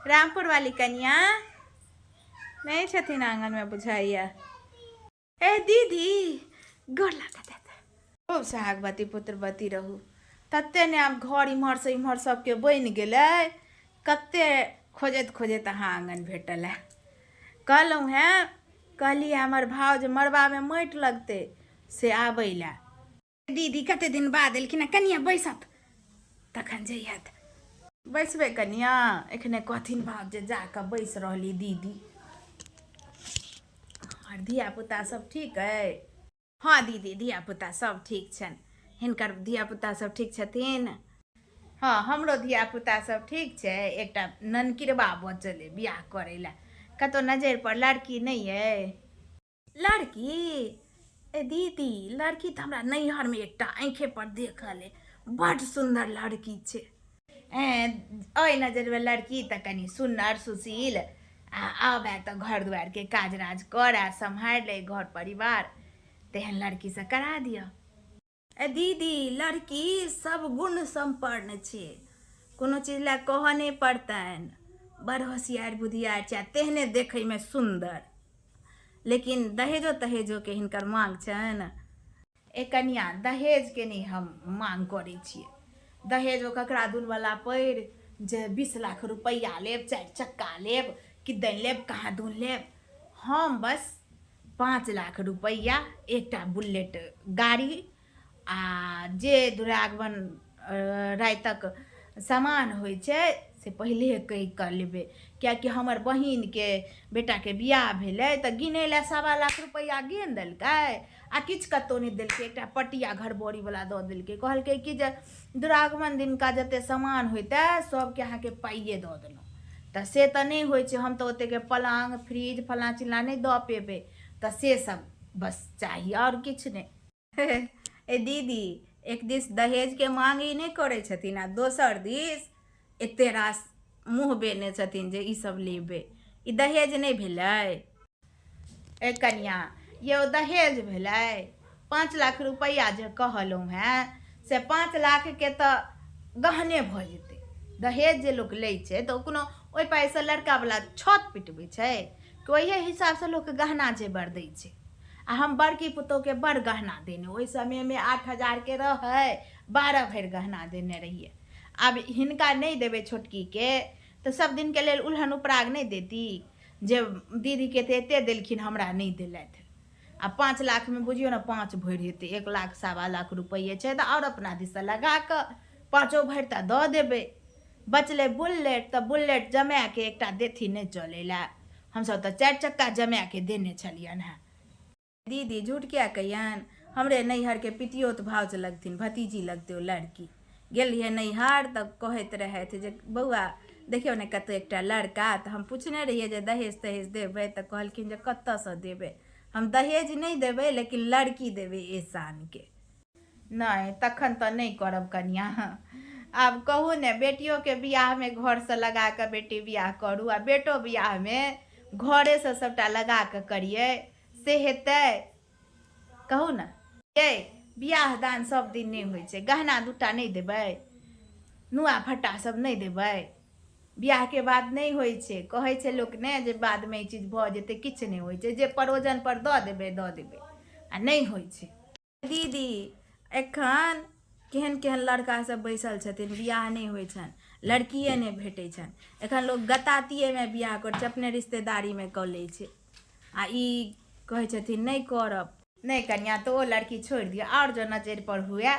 रामपुर वाली कनिया नहि छथिन आंगनमे बुझाइया। ए दीदी, गोर लागत। खूब सोहागवती पुत्रवती रहू। तते ने आब घर इम्हरसँ इम्हर सबके बनि गेलै, कते खोजैत खोजैत अहाँ आङ्गन भेटल है। कहलहुँ हेँ, कहलियै हमर भाउज मड़बामे माटि लगतै से आबै लए। दीदी कते दिन बाद एलखिन हँ, कनिया बैसत तखन जइहत। बैसबै कनिया? एखने कहथिन भाउज जे जाकऽ बैस रहली दीदी। आओर धियापुता सब ठीक अइ? हँ दीदी, धियापुता सब ठीक छनि। हिनकर धियापुता सब ठीक छथिन? हँ, हमरो धियापुता सब ठीक छै। एकटा ननकिरबा बचल अइ बियाह करै लए। कतहु नजरि पर लड़की नहि अइ? लड़की? ए दीदी, लड़की तऽ हमरा नैहरमे एकटा आँखिए पर देखल अइ, बड्ड सुन्दर लड़की छै। अइ नजरिमे लड़की तऽ कनि सुन्नर सुशील आ आबए तऽ घर दुआरिके काज राज करए, सम्हारि लै घर परिवार, तेहन लड़कीसँ करा दिअ। ए दीदी, लड़की सब गुण सम्पन्न छै, कोनो चीज लए कहऽ नहि पड़तनि। बड़ होशियार बुधियार छै आ तेहने देखैमे सुन्दर। लेकिन दहेजो तहेजोके हिनकर माँग छनि? ए कनिया, दहेजके नहि हम माँग करै छियै। दहेज ओ ककरा दुनवला पड़ि जे 20 लाख रुपैआ लेब, 4 चक्का लेब, किदन लेब, कहाँ दुन लेब। हम बस 5 लाख रुपैआ, एकटा बुलेट गाड़ी आ जे दुरागमन रातिक सामान होइ छै से पहिले कहि कऽ लेबै, किएकि हमर बहिनके बेटाके बियाह भेलै तऽ गिनै लए 1.25 लाख रुपैआ गिन देलकै आ किछु कतहु नहि देलकै। एकटा पटिया घरभरीवला दऽ देलकै। कहलकै कि जे दुरागमन दिनका जतेक सामान होइतै सभके अहाँके पाइए दऽ देलहुँ। तऽ से तऽ नहि होइ छै, हम तऽ ओतेकके पलङ्ग फ्रिज फल्लाँ चिल्लाँ नहि दऽ पेबै। तऽ से सब बस चाही, आओर किछु नहि। ए दीदी, एक दिस दहेजके माँग ई नहि करै छथिन आ दोसर दिस एते रास मुँह बेने छथिन जे ई सब लेबै। ई दहेज नहि भेलै? ए कनिया, यौ दहेज भेलै? 5 लाख रुपैआ जे कहलहुँ हेँ से 5 लाखके तऽ गहने भऽ जेतै। दहेज जे लोक लै छै तऽ ओ कोनो ओहि पाइसँ लड़कावला छत पिटबै छै कि ओहिए हिसाबसँ लोक गहना जेवर दै छै? आ हम बड़की पुतोहके बड़ गहना देने, ओहि समयमे 8 हजारके रहै, 12 भरि गहना देने रहियै। आब हिनका नहि देबै छोटकीके तऽ सब दिनके लेल उलहन उपराग नहि देती जे दीदीके तऽ एते देलखिन, हमरा नहि देलथि। आ 5 लाखमे बुझियौ ने 5 भरि हेतै, 1 लाख 1.25 लाख रुपैए छै तऽ आओर अपना दिससँ लगा कऽ 5 भरि तऽ दऽ देबै। बचलै बुलेट, तऽ बुलेट जमाएके एकटा देथिन नहि चलै लए? हमसभ तऽ 4 चक्का जमाएके देने छलियनि हेँ। दीदी, झूठ किया कहियनि, हमरे नैहरके पितियोत भाउज लगथिन, भतीजी लगतै ओ लड़की। गेल रहियै नैहर तऽ कहैत रहथि जे बौआ, देखियौ ने कतहु एकटा लड़का। तऽ हम पुछने रहियै जे दहेज तहेज देबै? तऽ कहलखिन जे कतऽसँ देबै, हम दहेज नहि देबै लेकिन लड़की देबै एहि शानके। नहि, तखन तऽ नहि करब कनिया। आब कहू ने, बेटियोके बियाहमे घरसँ लगा कऽ बेटी बियाह करू आ बेटो बियाहमे घरेसँ सभटा लगा कऽ करियै, से हेतै? कहू ने। यै, बियाह दान सब दिन नहि होइ छै। गहना दूटा नहि देबै? नुआ फट्टा सब नहि देबै? बियाहके बाद नहि होइ छै। कहै छै लोक ने जे बादमे ई चीज भऽ जेतै, किछु नहि होइ छै। जे परोजनपर दऽ देबै दऽ देबै आ नहि होइ छै। दीदी, एखन केहन केहन लड़का सब बैसल छथिन, बियाह नहि होइ छनि, लड़किए नहि भेटै छनि। एखन लोक गतातिएमे बियाह करै छै, अपने रिश्तेदारीमे कऽ लै छै आ ई कहै छथिन नहि करब। नहि कनिया, तऽ ओ लड़की छोड़ि दिअ। आओर जँ नजरि पर हुए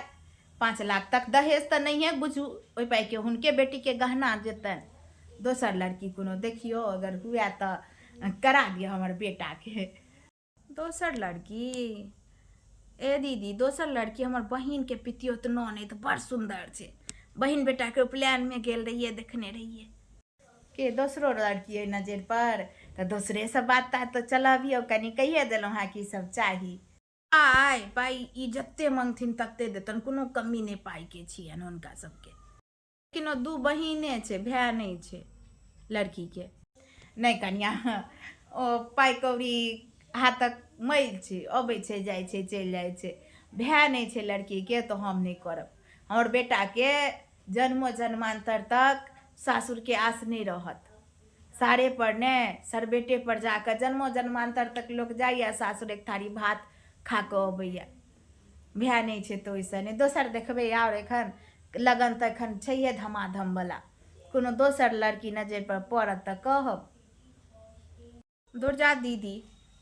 5 लाख तक, दहेज तऽ नहिए बुझू, ओहि पाइके हुनके बेटीके गहना जेतनि। दोसर लड़की कोनो देखियौ, अगर हुए तऽ करा दिअ हमर बेटाके। दोसर लड़की? ए दीदी, दोसर लड़की हमर बहिनके पितियोत ननैद बड़ सुन्दर छै। बहिन बेटाके उपनयनमे गेल रहियै, देखने रहियै। के दोसरो लड़की अइ नजरि पर? तऽ दोसरेसँ बात तात तऽ चलबियौ कनि। कहिए देलहुँ हेँ कि सब चाही। पाइ, पाइ ई जते मङ्गथिन तते देतनि, कोनो कमी नहि पाइके छियनि हुनका सबके। लेकिन ओ 2 बहिने छै, भाय नहि छै लड़कीके। नहि कनिया, ओ पाइ कौड़ी हाथक मैल छै, अबै छै जाइ छै चलि जाइ छै। भाय नहि छै लड़कीके तऽ हम नहि करब। हमर बेटाके जन्मो जन्मान्तर तक सासुरके आस नहि रहत। सारे पर ने सरबेटे पर जाकऽ जन्मो जन्मान्तर तक लोक जाइए सासुर, एक थारी भात खा कऽ अबैए। भाय नहि छै तऽ ओहिसँ नहि दोसर देखबै। आओर एखन लगन तऽ एखन छैहे धमाधमवला, कोनो दोसर लड़की नजरिपर पड़त तऽ कहब। दुर्जा दीदी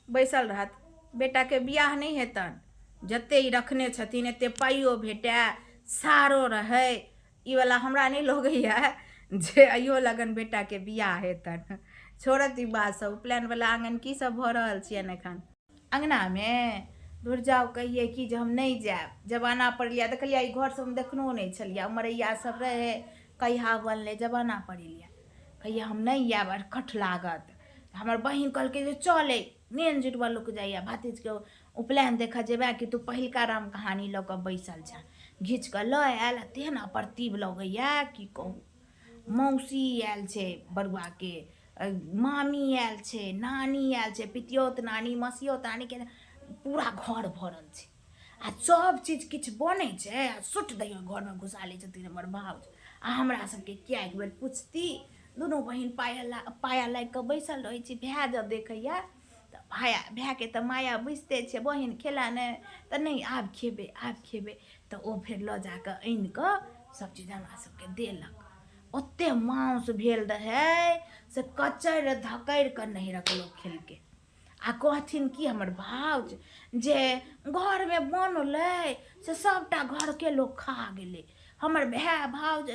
बैसल रहत, बेटाके बियाह नहि हेतनि जते ई रखने छथिन, एते पाइयो भेटए, सारो रहै, ई वला हमरा नहि लगैए जे अइयो लगन बेटाके बियाह हेतनि। छोड़त ई बात सब। उपनयन वला आङ्गन की सब भऽ रहल छियनि एखन अङ्गनामे? धुर जाउ, कहियै कि जे हम नहि जायब। जमाना पर लिअ देखलियै, ई घर सब हम देखनो नहि छलियै, मरैया सब रहै, कहिया बनलै, जमाना पर एलियै। कहियै हम नहि आयब, अरखट लागत। हमर बहिन कहलकै जे चलै, नेन जुटबा लोक जाइए भातिजके उपनयन देखऽ जेबै कि तू पहिलका राम कहानी लऽ कऽ बैसल छेँ? घीच कऽ लऽ आयल आ तेहन अप्रतिभ लगैए की कहू। मौसी आयल छै बरुआके, मामी आयल छै, नानी आयल छै, पितियौत नानी, मसियौत नानीके पूरा घर भरल छै आ सब चीज किछु बनै छै आ सुट दैया घरमे घुसा लै छथिन हमर भाउज। आ हमरा सबके किया एक बेर पुछती? दुनू बहिन पाया ला पाया लागि कऽ बैसल रहै छी। भाय जब देखैया तऽ भाया, भायके तऽ माया बुझिते छियै। बहिन खेला नहि तऽ नहि, आब खेबै, आब खेबै। तऽ ओ फेर लऽ जा कऽ आनि कऽ सब चीज हमरा सबके देलक। ओते माउस भेल रहै से कचरि धकरि कऽ नैहरक लोक खेलकै। आ कहथिन कि हमर भाउज जे घरमे बनलै से सभटा घरके लोक खा गेलै, हमर भाय भाउज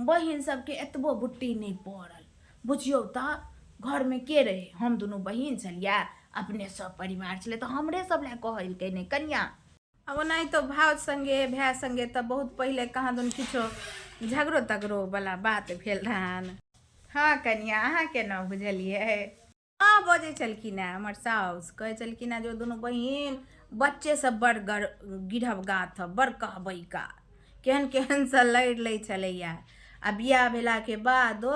बहिन सबके एतबो बुट्टी नहि पड़ल। बुझियौ तऽ घरमे के रहै? हम दुनू बहिन छलियै, अपने सब परिवार छलै, तऽ हमरे सब लए कहलकै नहि कनियाँ। आब ओनाहितो भाउज सङ्गे भाय सङ्गे तऽ बहुत पहिले कहाँ दन किछो झगड़ो तगड़ो वला बात भेल रहनि। हँ कनियाँ, अहाँ केना बुझलियै? हँ, बजै छलखिन हेँ हमर साउस, कहै छलखिन हेँ जे ओ दुनू बहिन बच्चेसँ बड़ गर गिरहब गाथ, बड़ कहबैका, केहन केहनसँ लड़ि लै छलैए। आ बियाह भेलाके बादो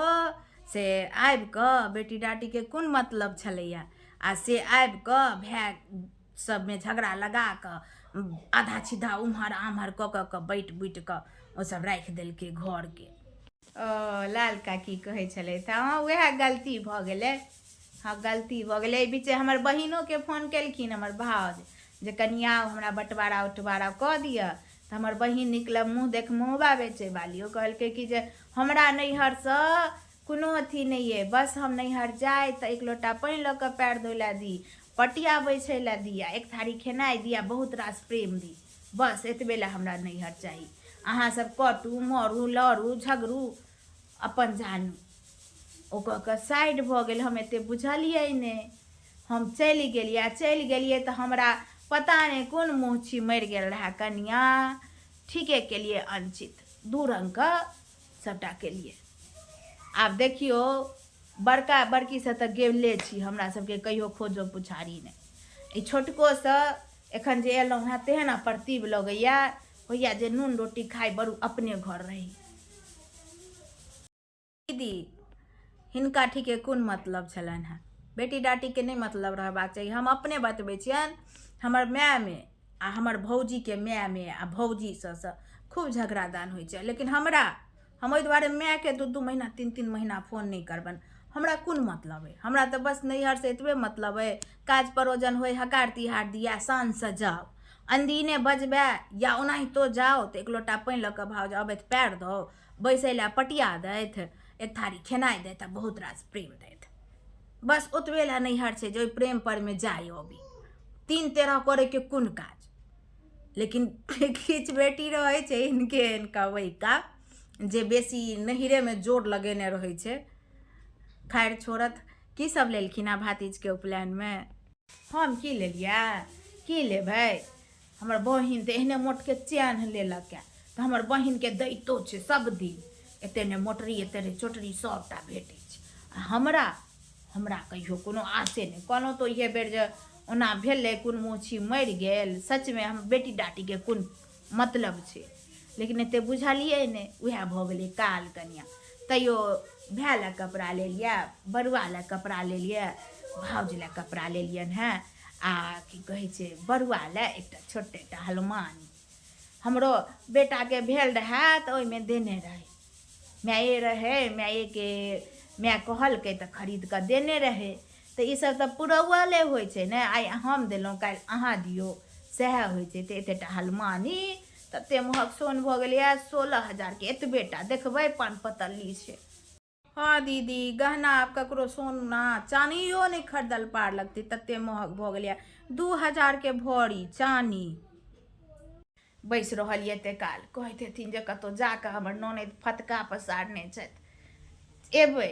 से आबि कऽ बेटी डाटीके कोन मतलब छलैए, आ से आबि कऽ भाय सबमे झगड़ा लगा कऽ आधा छिधा उम्हर आम्हर कऽ कऽ कऽ बाँटि बुटि कऽ ओसभ राखि देलकै घरके। ओ लाल काकी कहै छलथि, हँ उएह गलती भऽ गेलै। हँ, गलती भऽ गेलै। एहि बीचे हमर बहिनोके फोन केलखिन हमर भाउज जे कनि आउ, हमरा बँटवारा उटवारा कऽ दिअ। तऽ हमर बहिन निकलल मुँह देख महुआ बेचै वाली। ओ कहलकै कि जे हमरा नैहरसँ कोनो अथी नहि अइ, बस हम नैहर जाइ तऽ एक लोटा पानि लऽ कऽ पएर धोइ लए दी, पटिया बैसै लए दी आ एक थारी खेनाइ दी आ बहुत रास प्रेम दी, बस एतबे लए हमरा नैहर चाही। अहाँसभ कटू, मरू, लड़ू, झगड़ू, अपन जानू। ओ कऽ कऽ साइड भऽ गेल। हम एतेक बुझलियै नहि, हम चलि गेलियै। आ चलि गेलियै तऽ हमरा पता नहि कोन मुँह छी मरि गेल रहए। कनिआँ, ठीके केलियै, अनुचित दू रङ्गके सभटा केलियै। आब देखियौ, बड़का बड़कीसँ तऽ गेले छी, हमरा सबके कहियो खोजो पुछारी नहि। ई छोटकोसँ एखन जे एलहुँ हेँ तेहन अप्रतिभ लगैए, होइए जे नून रोटी खाइ बरू अपने घर रही। दीदी, हिनका ठीके कोन मतलब छलनि हेँ? बेटी डाटीके नहि मतलब रहबाक चाही। हम अपने बतबै छियनि, हमर मायमे आ हमर भौजीके मायमे आ भौजी सबसँ खूब झगड़ा दान होइ छै, लेकिन हमरा हम ओहि दुआरे मायके 2-2 महीना 3-3 महीना फोन नहि करबनि। हमरा कोन मतलब अइ? हमरा तऽ बस नैहरसँ एतबे मतलब अइ, काज परोजन होइ, हकार तिहार दिया, शानसँ जाउ। अनदिने बजबै या ओनाहितो जाउ तऽ एक लोटा पानि लऽ कऽ भाउज अबैत, पएर धोउ, बैसै लए पटिया दैथ, एक थारी खेनाइ दैथ आ बहुत रास प्रेम दैथ। बस ओतबे लए नैहर छै जे ओहि प्रेम परमे जाइ अबी, 3-13 करैके कोन काज? लेकिन किछु बेटी रहै छै हिनके एहन कहबैका जे बेसी नैहरेमे जोर लगेने रहै छै। खैर छोड़त, की सब लेलखिन हँ भातिजके उपनयनमे? हम की लेलियै, की लेबै? हमर बहिन तऽ एहने मोटके चेन्ह लेलक तऽ हमर बहिनके दैतो छै सब दिन, एते ने मोटरी, एते ने चोटरी, सबटा भेटै छै। आ हमरा हमरा कहियो कोनो आशे नहि। कहलहुँ तऽ इहे बेर जे ओना भेलै, कोन मुँह छी मरि गेल। सचमे हम बेटी डाटीके कोन मतलब छै? लेकिन एते बुझलियै नहि, उएह भऽ गेलै काल। कनियाँ, तैयो भाय लए कपड़ा लेलियै, बरुआ लए कपड़ा लेलियै, भाउज लए कपड़ा लेलियनि हेँ आ की कहै छै, बरुआ लए एकटा छोटेटा हलुमानी। हमरो बेटाके भेल रहए तऽ ओहिमे देने रहै, माये रहै, मायेके माय कहलकै तऽ खरीद कऽ देने रहै। तऽ ईसभ तऽ पुरौअले होइ छै ने, आइ हम देलहुँ काल्हि अहाँ दियौ, सएह होइ छै। तऽ एतेटा हलमानी तते महग सोन भऽ गेलैए, 16,000के एतबेटा देखबै, पान पतल्ली छै। हँ दीदी, गहना आब ककरो सोना चानियो नहि खरीदल पार लगतै, तते महग भऽ गेलैए। 2000के भरी चानी। बैसि रहल यऽ एते काल, कहैत हेथिन जे कतहु जाकऽ हमर ननैद फतका पसारने छथि। एबै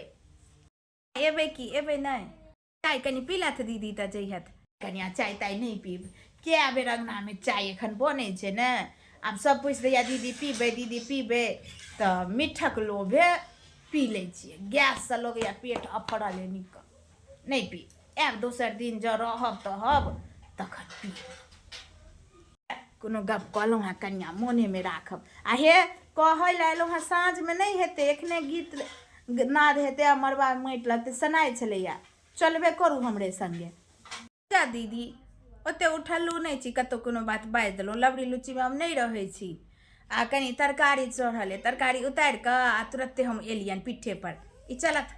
एबै की एबै नहि? चाय कनि पी लथि दीदी तऽ जइहथि। कनिया चाय ताय नहि पीब, कए बेर अङ्गनामे चाय एखन बनै छै ने, आब सब पूछि दैया दीदी पीबै दीदी पीबै, तऽ मीठक लोभे पी लै छियै। गैससँ लगैया पेट अफरल अइ नीक, नहि पीब। आयब दोसर दिन जँ रहब तहब तखन पीब। कोनो गप कहलहुँ हेँ कनिया, मोनेमे राखब। आ हे कहै लए एलहुँ हेँ, साँझमे नहि हेतै, एखने गीत नाद हेतै आ मड़बा माटि लगतै। सनाइ छलैया, चलबे करू हमरे संगे। जा दीदी, ओते उठलू नहि छी, कतहु कोनो बात बाजि देलहुँ, लबड़ी लुच्चीमे हम नहि रहै छी। आ कनि तरकारी चढ़ल अइ, तरकारी उतारि कऽ आ तुरत्ते हम एलियनि पिट्ठेपर। ई चलत।